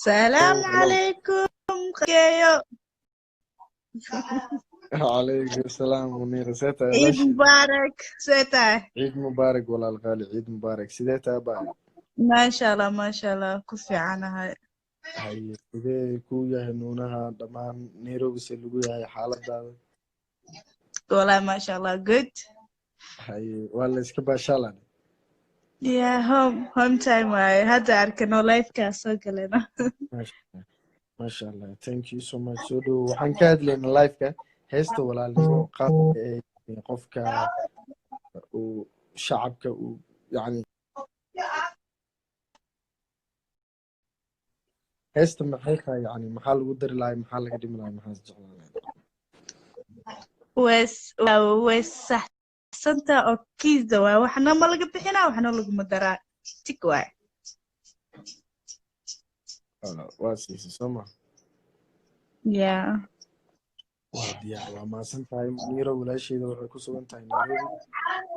Salaam Hello. calaykum qageeyo. Calaykum salaam, Muniira, see tahay? Ciid Walaashii. mubaarak, see tahay? Ciid mubaarak, walaal qaali, ciid mubaarak. Sidee tahay, baa? Maasha Allah, maasha Allah, ku fiicanahay. Haye, sidee kuu yahay nuunaha dhammaan Nairobi, se lagu yahay xaaladaada? Wallahi, maasha Allah, good. Haye, waa la iska baashaalan. Yeah, home time waaye. Hadda arkano livekaa soo galena. Maasha Allah, maasha Allah, thank you so much. Soo dhowo. Waxaan ka hadlaynaa liveka heesta walaalnimo, qaabka ee qofka uu shacabka uu yacni heesta maxay tahay, yacni maxaa lagu dari lahay, maxaa laga dhimi lahay, maxaa is jeclaan lahay? Way saxsanta oo kiisda waay, waxna ma laga bixinaa, waxna laguma daraa, tik waay. Waa siisay soo ma? Yeah. Waa diyaar, waa mahadsan tahay, Muniiro. Walaasheeda waxay ku sugan tahay Nairobi,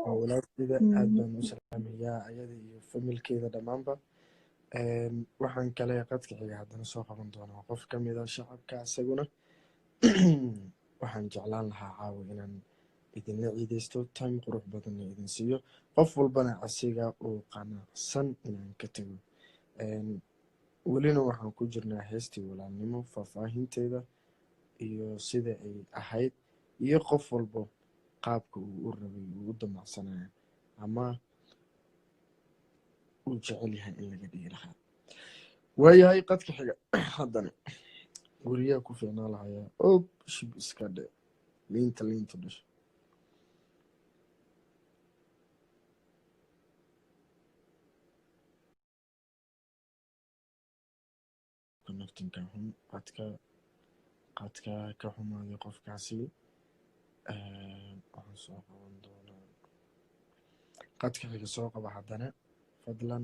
waa walaasheeda, aad baan u salaamayaa ayada iyo familkeeda dhammaanba. Waxaan kale qadka xiga haddana soo qaban doonaa qof ka mid a shacabka isaguna. Waxaan jeclaan lahaa caawa inaan idinla ciideysto, time qurux badanna idin siiyo, qof walbana asiga uu qanacsan inaan ka tago. Welina waxaan ku jirnaa heestii walaalnimo, faahfaahinteeda iyo sida ay ahayd iyo qof walbo qaabka uu u rabay, uu u damacsanayo ama uu jecel yahay in laga dhigi lahaa. Waayahay, qadka xiga haddana weriyaa ku fiicnaa lahayaa og shib iska dhe, liinta liinta dhasho. Connectingka xun, qadka ka xumaaday qofkaasi. Waxaan soo qaban doonaa qadka xiga. Soo qaba haddana, fadlan.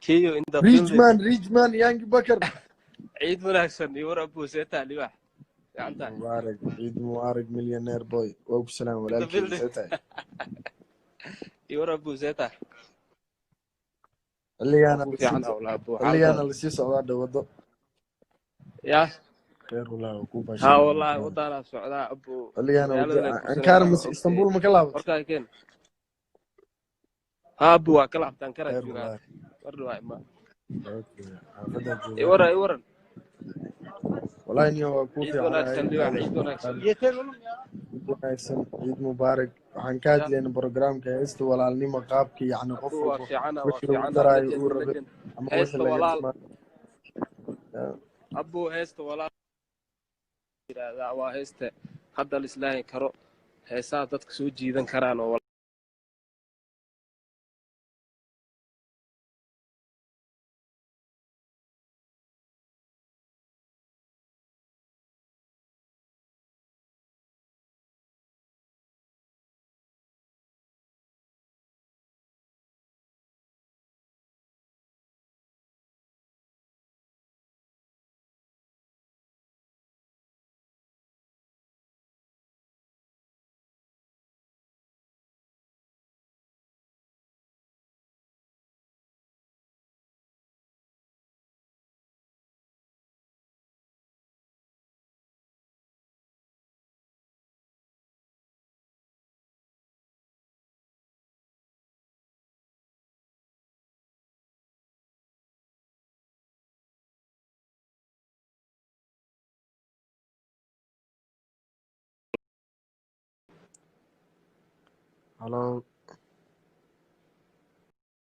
Kiyo in the building. Richman, Richman Yangi Bakar. Ciid wanaagsan iyo war, abuu, seetaa libax, fiican tahay? Mubaarak, ciid mubaarak, millionaire boy, waa ku salaam. In the walaalkeyga building. See tahay? Iyo war, abuu, seetaa? Xilligaana Ku lasii fiican hawla, abuu, xilligaana xaaladaada? Lasii socdaa dhawado. Ya. Kheer walaa, waa ku Ha. baashaala. Wallahi wadaanaa socdaa, abuu. Xilligaana Magaalada lay Ankara fursanayaan mase waa ogtahay. Istanbul ma ka laabatay? Warkaa keen. Ha, abuu, waa ka laabtaan karaa Kheer joogaa. walaahi. War dhawaa ima. Okay, xaafadaa I joogaa. waran, i waran. Wallahi niyo waa ku Ciid fiicanahay. wanaagsan, libax, ciid wanaagsan. Ciid wanaagsan, ciid mubaarak. Waxaan ka Ya. hadlaynaa programka heesta walaalnimo, qaabka yacni qof Abuu, waa walbo fiicana, waa wixii lagu fiicana. daraayo Legend uu rabay legend ama wixii heesta laga walaal. dhimaa. Abuu, heesta walaal yidhaahdaa waa heesta hadda la islaahi karo, heesaha dadka soo jiidan karaan oo Halo.